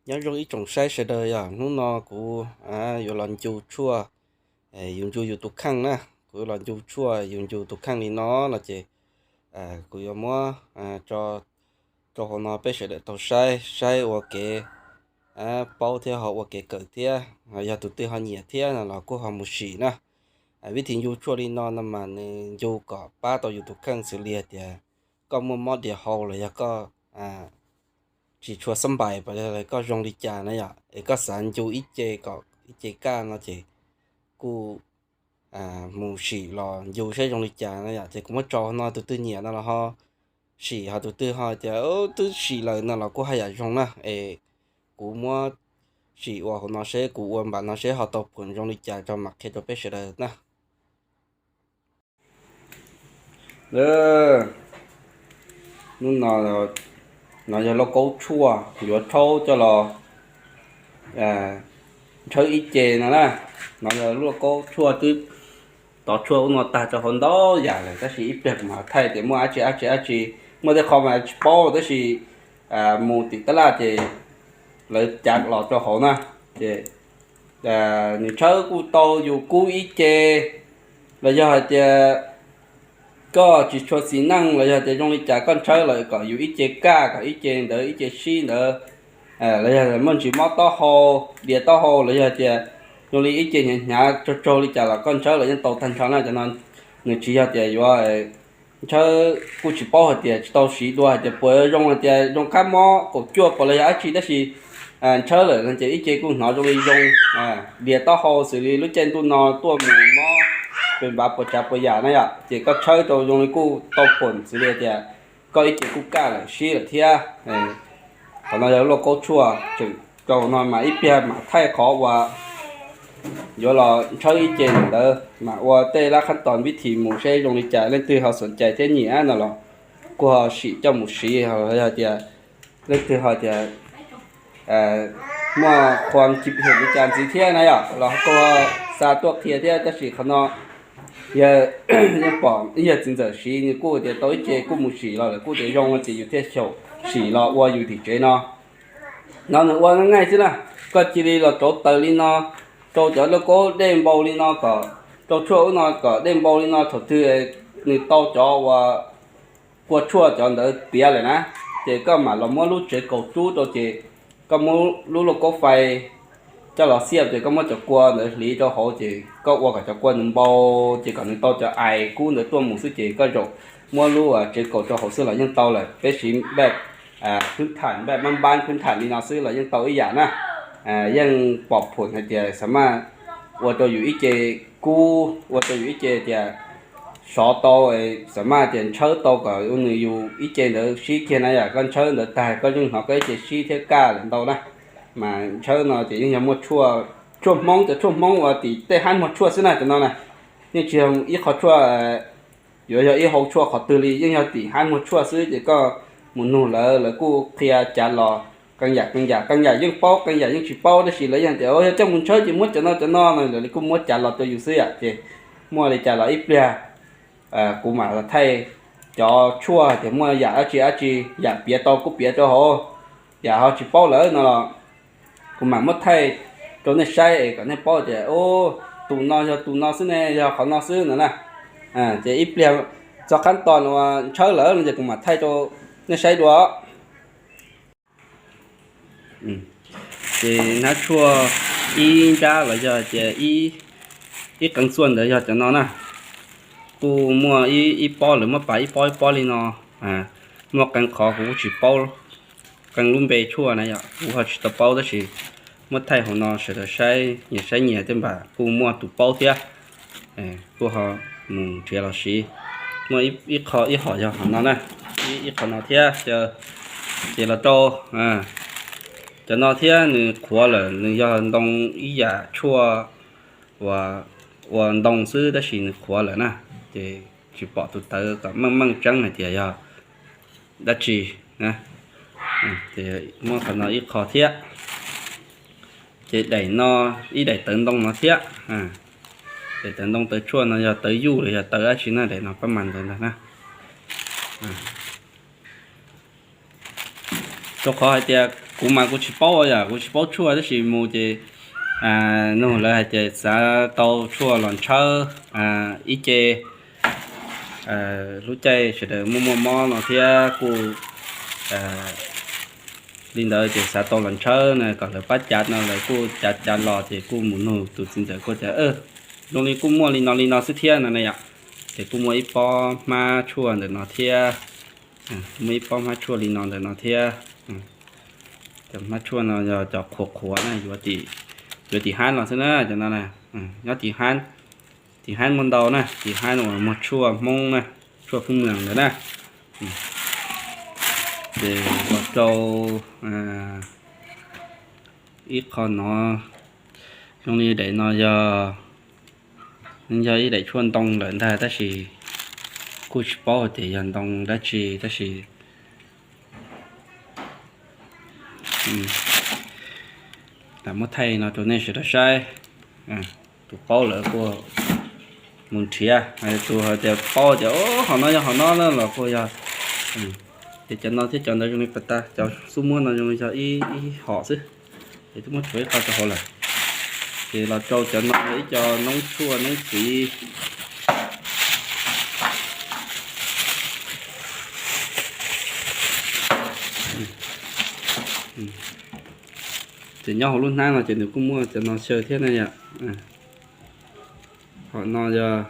Nyob zoo ib tsoom saib sawv daws, yog hnub no kuv yuav los ncu tshuaj, yus ncu yus tus kheej na. Kuv los ncu tshuaj yus ncu tus kheej li no no ces kuv yuav muab tso rau hauv no peb sawv daws tau saib, saib ua kev paub thiab ho ua kev kawm thiab, yog tus twg ho nyiam thiab no los kuj ho mus sim na. Vib thim ncu tshuaj li no no mas nws ncu kom pab tau yus tus kheej xws li hais tias koj muaj mob dias hau los yog koj tsis tshua xab npais pas koj zoo li cas na yom, es koj xav ncu ib ce kom ib ce kaj no ces kuj mus sim los ncu saib zoo li cas na yom. Ces kuv muab tso no, tus twg nyiam no los ho sim, ho tus twg ho tias twb sim lawm no los kuj haj yam zoo na. Es kuv muab sim ua hauv no seb, kuv ua npaum no seb ho tau phoom zoo li cas tso mam qhia rau peb sawv daws na. Hnub no, no yog lauj kaub tshuaj yuav rhaub coj los ntshaw ib ce no na. No yog lauj kaub tshuaj twb tov tshuaj ub no tag rau hauv ntau yam lawm, tab sis ib pliag kuv mam thaij tias muaj dab tsi dab tsi dab tsi. Muaj tej qho mas tsis paub tab sis mus tim tab laj ces lawv cav los rau hauv na. Ces nws tshawb kuj tau yus kub ib ce, los yog hais tias koj tsis tshua xis neej los yog tias zoo li cas koj ntshawb lawm kom yus ib ce kaj, kom ib ce ntawd ib ce sib ntawd, los yog muaj ntsis mob taub hau, dias taub hau los yog tias zoo li ib ce hnyav hnyav tsaug tsaug li cas los koj ntshawb los yeej tau tag nrho na. Cov no nws tsis yog tias yuav ntshaw, kuj tsis paub hais tias tsis tau siv dua hais tias puas zoo hais tias zoo qab mob kaum cuaj puas los yog dab tsi, tab sis ntshaw lawm no ces ib ce kuj hnov zoo li zoo, dias taub hau xws li lub caij ntuj no tuaj mus mob pe npav puas tsav puas yam na yom, ces koj tshawb rau zoo li kuj tau phoom xws li tias koj ib ce kuj kaj lawm sib lawm thiab. Qhov no yog lauj kaub tshuaj tseem rau no mas ib pliag mam thaij qhov uas yuav los ntshaw ib ce ntawd mas ua tej lab khab tos vib thim mus seb zoo li cas, leej twg ho xom cai thiab nyiam no los kuj ho sim coj mus siv, los yog tias leej twg ho tias muaj qhua ci hem li cas ntxiv thiab na yom los kuj xa tuaj qhia thiab. Tab sis qhov no yawg, yeej pom ib yawg txiv ntxawm siv nws kuj tias tau ib ce kuj mus sim los lawm kuj tias zoo ces yus thiaj xyaum sim los ua yus tim tsev no. No nws ua nqaij nqaij xwb na, koj cia li los rauv taws li no, rau cov lauj kaub dej npau li no kom, rau tshuaj ub no kom dej npau li no, thaum twg nws tau cov uas kua tshuaj cov ntawd tiav lawm na, ces koj mam los muab lub tsev kaus rub rau ces koj muab lub lauj kaub fais coj los xiab ces koj muab cov kua ntawd hliv rau hauv ces koj ua kom cov kua ntawd npau, ces kom nws tau cov ais kub ntawd tuaj mus xwb ces koj zaum muab lub tsev kaus rau hauv xwb los yeej tau lawm. Peb siv npaj khwb tham, npaj mab npab khwb tham li no xwb los yeej tau ib yam na. Yeej pom phoom hais tias xa maj ua rau yus ib ce kub, ua rau yus ib ce tias sov tau, xa maj tias ntshawb tau kom nws yus ib ce ntawd sib kiag na yom. Koj ntshawb ntawd tag koj yeej hnov koj ib ce sib thiab kaj lawm ntau na. Mas ntshawb no ces yeej yog muaj tshuaj, tshuaj Hmoob, cov tshuaj Hmoob uas tim tej hab muag tshuaj xwb na cov no na. Yeej tsis yog ib qho tshuaj yuav yog ib hau tshuaj qhov twg li, yeej yog tim hab muag tshuaj xwb ces koj mus nug lawv, lawv kuj qhia cav los qee yam qee yam, qee yam yeej paub qee yam yeej tsis paub, tab sis lawv yeej tias yog coj mus ntshawb ces muab cov no cov no no, lawv kuj muab cav los rau yus xwb yom. Ces muaj li cas los ib pliag kuv mam los thaij cov tshuaj tias muaj yam dab tsi dab tsi, yam piav tau kuj piav rau hauv, yam ho tsis paub lawm no los kuv mam muab thaij rau nej saib es kom nej paub tias tus no yog tus no xwb ne, yog qhov no xwb no na. Ces ib pliag txog qab tos uas ntshawb lawm no ces kuv mam thaij rau nej saib dua. Ces hnab tshuaj ib nrab los yog tias ib qee txuaj ntawd yog cov no na. Kuj muaj ib pob, lawv muab pav ib pob ib pob li no. Muaj qee qhov kuv kuj tsis paub, qee lub npe tshuaj na yom kuv ho tsis tau paub, tab sis muab thaij hauv no sawv daws saib nyias saib nyias tej npam kuj muaj tus paub thiab. Kuj ho mus nrhiav los siv. Muaj ib qho ib hom yog hom no na, ib qho no thiab. Ces los rau cov no thiab, nws qhuav lawm, nws yog ntoo ib yam tshuaj uas ua ntoo xwb tab sis nws qhuav lawm na. Ces tsis pom tus tawv kom meej meej tseeb hais tias yog dab tsi. Muab qhov no ib qho thiab. Ces daim no, ib daim tawv ntoo no thiab. Daim tawv ntoo tawv tshuaj no yog tawv yuj los yog tawv dab tsi na, daim no pab mas ntawd ntag na. Rau qhov hais tias Kuv mas kuv tsis paub yom, kuv tsis paub tshuaj tab sis mus ces nug lawv hais tias xav tau tshuaj los ntshawb ib ce lub caij sawv daws muaj muaj mob no thiab kuj li ntawd ces xav tau los ntshawb na kom lawv pab cav no lawv kuj cav cav los ces kuj mus nug tus txiv ntxawm kuj tias zoo li kuj muaj li no li no xwb thiab no na yom. Ces kuj muaj ib pob hmab tshuaj ntawm no thiab, muaj ib pob hmab tshuaj li no ntawm no thiab. Cov hmab tshuaj no yog cov qhuav qhuav na, yuav tim hab los xwb na cov no na. Nyob tim hab, tim hab muaj ntau na, tim hab uas muag tshuaj Hmoob na, tshuaj Hmoob Meeg ntawd na. Ces los rau ib qho no, zoo li daim no yog, yog ib daim tshuaj ntoo lawm ntag tab sis kuj tsis paub hais tias yog ntoo dab tsi tab sis lam muab thaij no rau nej sawv daws saib. Tus paub lawm kuj mus nrhiav, tus hais tias paub tias hom no yog hom no na los kuj yog. Ces cov no thiab cov ntawd zoo li pas tas, cov xub muab no zoo li yog ib hom xwb, ces twb muab tshuav ib qho rau hauv lawm. Ces los rau cov no yog ib co noob tshuaj noob txiv. Ces nyob hauv lub hnab no ces nws kuj muaj cov no xyaw thiab na yom. Hom no yog,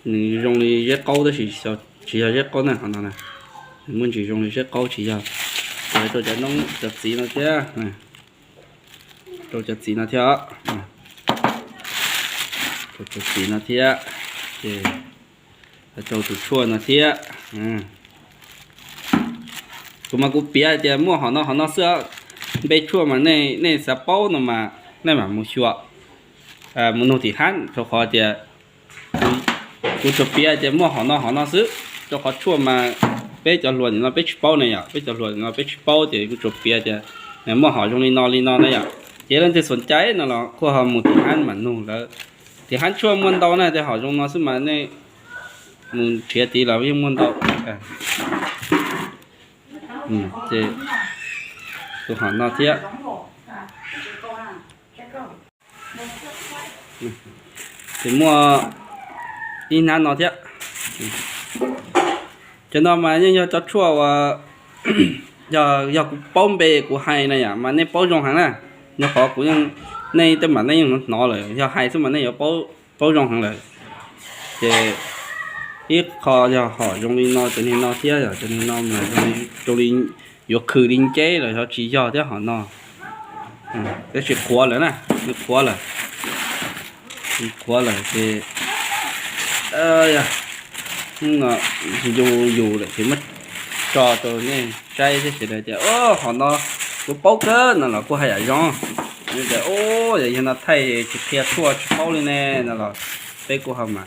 nws zoo li zeb qaub tab sis tsis yog zeb qaub na, hom no na, nws muaj ntsis zoo li zeb qaub tsis yog. Ces rau cov noob cov txiv no thiab, rau cov txiv no thiab, rau cov txiv no thiab, ces rau tus tshuaj no thiab. Kuv mas kuv piav hais tias muaj hom no hom no xwb, npe tshuaj mas nej xav paub no mas nej mam mus xyuas, mus nug tim hab rau qhov tias kuv tsuas piav hais tias muaj hom no hom no xwb, rau qhov tshuaj mas peb cov hluas nim no peb tsis paub na yom, peb cov hluas nim no peb tsis paub ces kuv tsuas piav tias muaj hom zoo li no li no na yom. Ces leej twg xom cai no los kuj ho mus tim hab mam nug lawv. Tim hab tshuaj muaj ntau na, tej hom zoo no xwb mas nej mus nrhiav tid los yeej muaj ntau. Ces tus hom no thiab, ces muaj ib hnab no thiab. Cov no mas yeej yog cov tshuaj uas yog kuv paub npe kuv hais na yom mas nej paub zoo heev na. Nyob qhov kuv yeej, nej tej mam nej yeej hnov hnov lawm, yog hais xwb mas nej yuav paub zoo heev lawm. Ces ib qho yog hom zoo li no, cov niag no thiab, yog cov niag no mas zoo li yuav khwm li nceb los yog tsis yog thiab hom no. Tab sis qhuav lawm na, nws qhuav lawm, nws qhuav lawm ces hnub no yus yus lawm ces muab tso rau nej saib thiab sawv daws tias hom no kuv paub kawg no los kuj haj yam zoo. Tias yog no thaij tsis qhia tshuaj tsis paub li ne no los peb kuj ho mam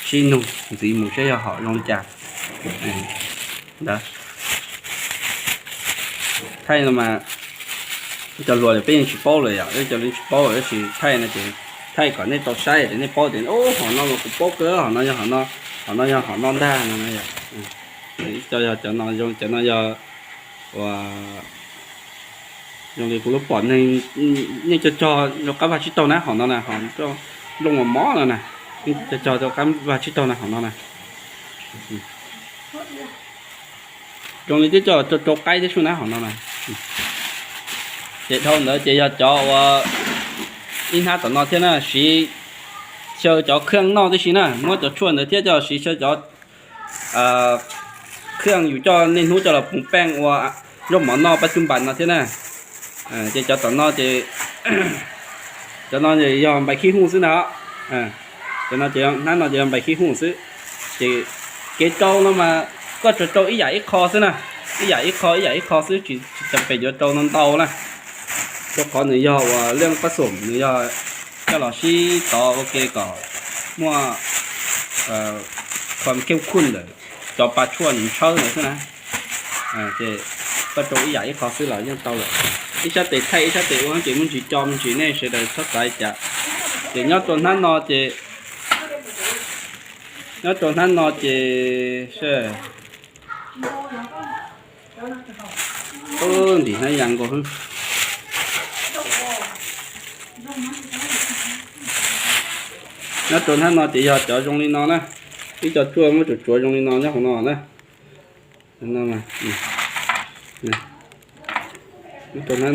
sib nug ntxiv mus saib yog hom zoo li cas ntawd. Thaij no mas cov hluas peb yeej tsis paub lawm yom, cov hluas tsis paub lawm tab sis thaij no ces thaij kom nej tau saib es nej paub tias hom no los kuv paub kawg, hom no yog hom no, hom no yog hom no ntag no. Cov yog cov no, cov no yog uas zoo li kuv lub pom neeg yeej cog cog rau qab vaj tsib taug na, hom no na, hom nplooj mos mos no na, yeej cog cog rau qab vaj tsib taug na, hom no na. Zoo li twb coj los rau qaib thiab sub na, hom no na. Ces dhau ntawd ces yog cov uas ib hnab tom no thiab na, siv xyaw cov kheej noj tib si na, muab cov tshuaj ntawd thiab coj los siv xyaw cov kheej yus coj niaj hnub coj los pub peej ua zaub mov noj pab cub npas no thiab na. Ces cov tom no ces cov no yog npais khib huj xwb na. Cov no ces hnab no ces yog npais khib huj xwb. Ces kev rau no mas koj tsuas rau ib yam ib qho xwb na, ib yam ib qho ib yam ib qho xwb, tsis tas pem yuav rau no ntau na. Rau qhov nws yog uas leej pab xum nws yog coj los sib tov ua ke kom muaj khuam kheej khuj ntawm cov pa tshuaj nws ntshawb ntawd xwb na. Ces koj rau ib yam ib qho xwb los yeej tau lawm. Ib sab tes thaij ib sab tes ua ces muaj ntsis co me ntsis nej sawv daws txhob xav li cas. Ces nyob rau hnab no ces, nyob rau hnab no ces, ntim hnab yas nkaus xwb. Nyob rau hnab no ces yog cov zoo li no na. Ib co tshuaj muab tsuam tsuav zoo li no nyob hauv no na. Hnab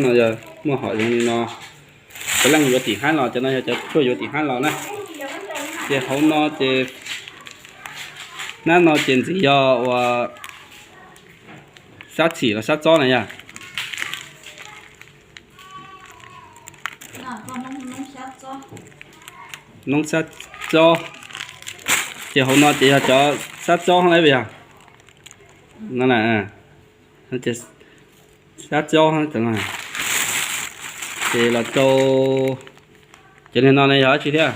no yog muaj hom zoo li no. Cov leej yuav tim hab los, cov no yog cov tshuaj yuav tim hab los na. Ces hauv no ces, hnab no ces ntxiv yog ua sab txhim los sab txob na yog. Noob sab txob. Ces hauv no ces yog cov sab txob hab yog. No, sab txob, ces los rau, cov niag no ne yog dab tsi thiab?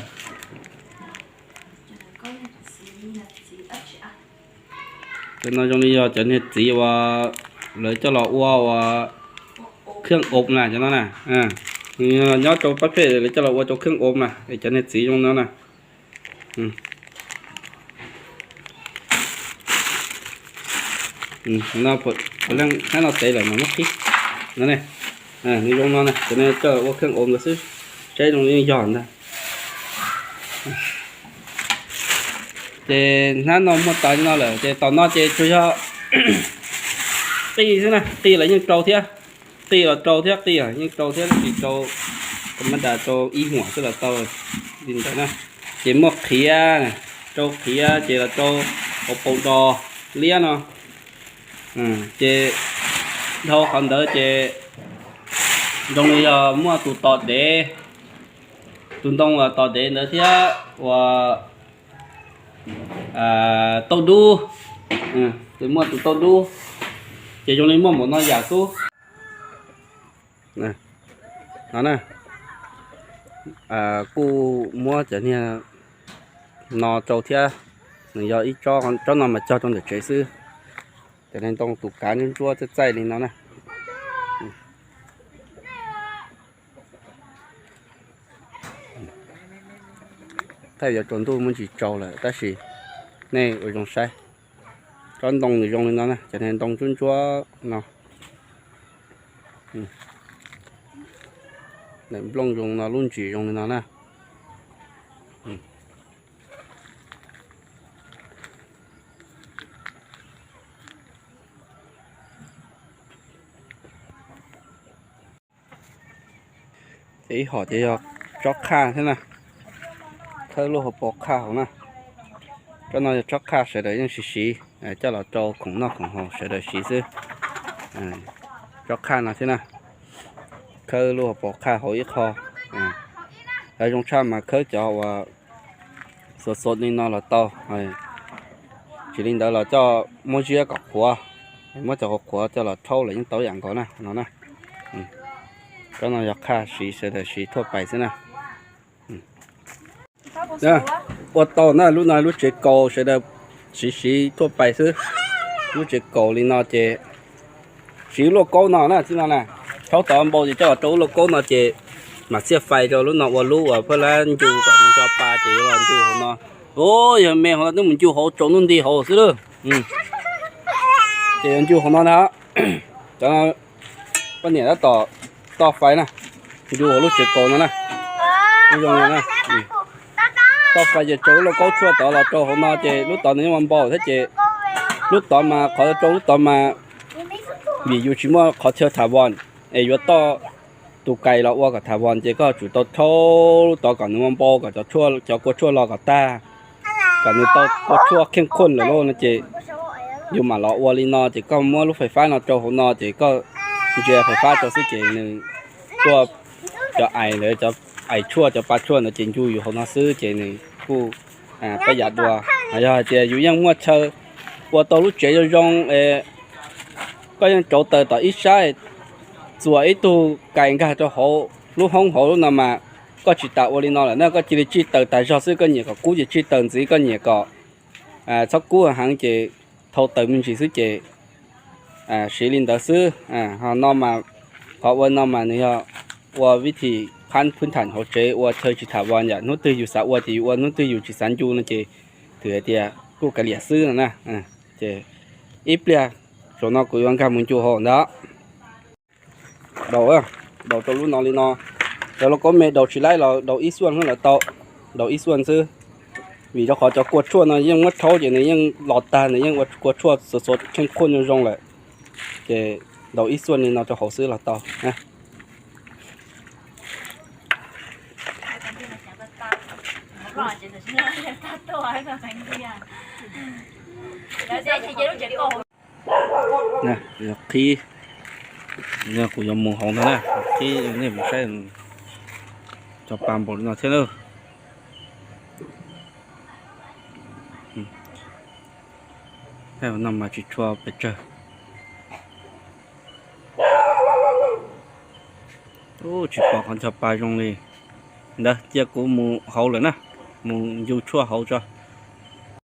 Cov no zoo li yog cov niag txiv uas lawv coj los ua ua kheej ob na cov no na. Nyob rau pab phem lawv coj los ua rau kheej ob na es cov niag txiv zoo no na. No, hnab no tev lawm mas muab qhib no ne. Nws zoo no na, cov no coj ua kheej ob ntawd xwb, saib zoo li yog ntag. Ces hnab no muaj tas li no lawm ces tom no ces tsuas yog qij xwb na, qij los yeej rau thiab, qij los rau thiab, qij yeej rau thiab, tsis rau, kom maj das rau ib huam xwb los tau li ntawd na. Ces muaj qhiav, rau qhiav ces los rau hauv paus dos liab no. Ces dhau qhov ntawd ces zoo li yog muaj tus tos dev, tus ntoo uas tos dev ntawd thiab uas tauj dub, muaj tus tauj dub, ces zoo li muaj npaum no yam xwb. No na, kuj muab cov niag no rau thiab, nws yog ib tsob, tsob no mas cog rau ntawm tsev xwb. Cov niag ntoo tus kav ntsuab ntsuab txaij txaij li no na. Thaij yuav tsaus ntuj muaj ntsis tsaus lawm tab sis nej ua zoo saib. Tsob ntoo nws zoo li no na, cov niag ntoo ntsuab ntsuab no. Daim nplooj zoo no, lub ntsis zoo li no na. Ces ib hom ces yog tsob qhaj thiab na, khawb lub hauv paus qhaj hauv na. Tsob no yog tsob qhaj sawv daws yeej siv siv coj los rau khoom noj khoom haus sawv daws siv xwb. Tsob qhaj no thiab na, khawb lub hauv paus qhaj hauv ib qho. Yog zoo tshaj mas khawb cov uas xuav xuav li no los tau. Tsis li ntawd los coj muab ziab kom qhuav, muab cov qhuav qhuav coj los rhaub los yeej tau yam nkaus na no na. Tsob no yog qhaj siv sawv daws siv thuaj pais xwb na. Ua tau na, lub no lub tsev kaus sawv daws siv siv thuaj pais xwb. Lub tsev kaus li no ces siv lub lauj kaub no na, txij no na, rhaub tod npau ces coj los rau lub lauj kaub no ces mam txiaj fais rau lub no ua lub uas phaj lab ncu kom nco pa ces yuav los ncu hauv no. Yog me hauv no twb mus ncu hauv tsaus ntuj nti hauv xwb lawm. Ces yuav ncu hauv no ntag. Cov poj niam tab tom toj fais na, ncu hauv lub tsev kaus no na. Zoo no na, toj fais ces tsaws lub lauj kaub tshuaj tod los rau hauv no ces lub tod nws yeej npau thiab ces lub tod mas qhov rau lub tod mas vim yus tsis muaj qhov chaw tham voos es yuav toj tus kais los ua kom tham voos ces koj tsum tau rhaub lub tod kom nws npau kom cov kua tshuaj los kom tag, kom nws tau kua tshuaj kheej khuaj lawm lauj no ces yus mam los ua li no ces koj muab lub fais fab no rau hauv no ces koj ntsia fais fab rau xwb ces nws tuaj cov ais ntawd, cov ais tshuaj cov pa tshuaj ntawd ces ncu yus hauv no xwb ces nws kuj pab yav dua. Yog hais tias yus yeej muaj chaw ua tau lub tsev zoo zoo, koj yeej rauv taws tom ib sab, txuas ib tug kais nkag rau hauv lub hoob hauv lub no mas koj tsis tas ua li no lawm na, koj cia li tsij taws tas zog xwb, koj nyiam kom kub ces tsij taws ntxiv, koj nyiam kom txhob kub heev ces thau taws me ntsis xwb ces siv li ntawd xwb. Ho no mas qhov ua no mas nws yog ua vib thim phab phwb tham hauv tsev ua chaw tsis tham voos yom, hnub twg yus xav ua ces yus ua, hnub twg yus tsis xav ncu no ces thwm hais tias kuj kav liam xwb no na. Ces ib pliag zaum no kuv yuav nkag mus ncu hauv ntag. Daus, daus rau lub no li no. Cov lauj kaub me daus tsis laib los daus ib xuaj xwb los tau, daus ib xuaj xwb. Vim rau qhov cov kua tshuaj no yeej muab rhaub ces nws yeej los tag, nws yeej ua kua tshuaj xuav xuav kheej khuaj zoo zoo lawm. Ces ntaus ib xuaj li no rau hauv xwb los tau. Qhib, kuv yuav mus hauv ntag na, qhib nej mus saib, cov pa npaum li no thiab na. No mas tsis tshua pes tsawg. Tsis pom qhov ncho pa zoo li ntawd, cia kuv mus hauv lawm na, mus ncu tshuaj hauv tso.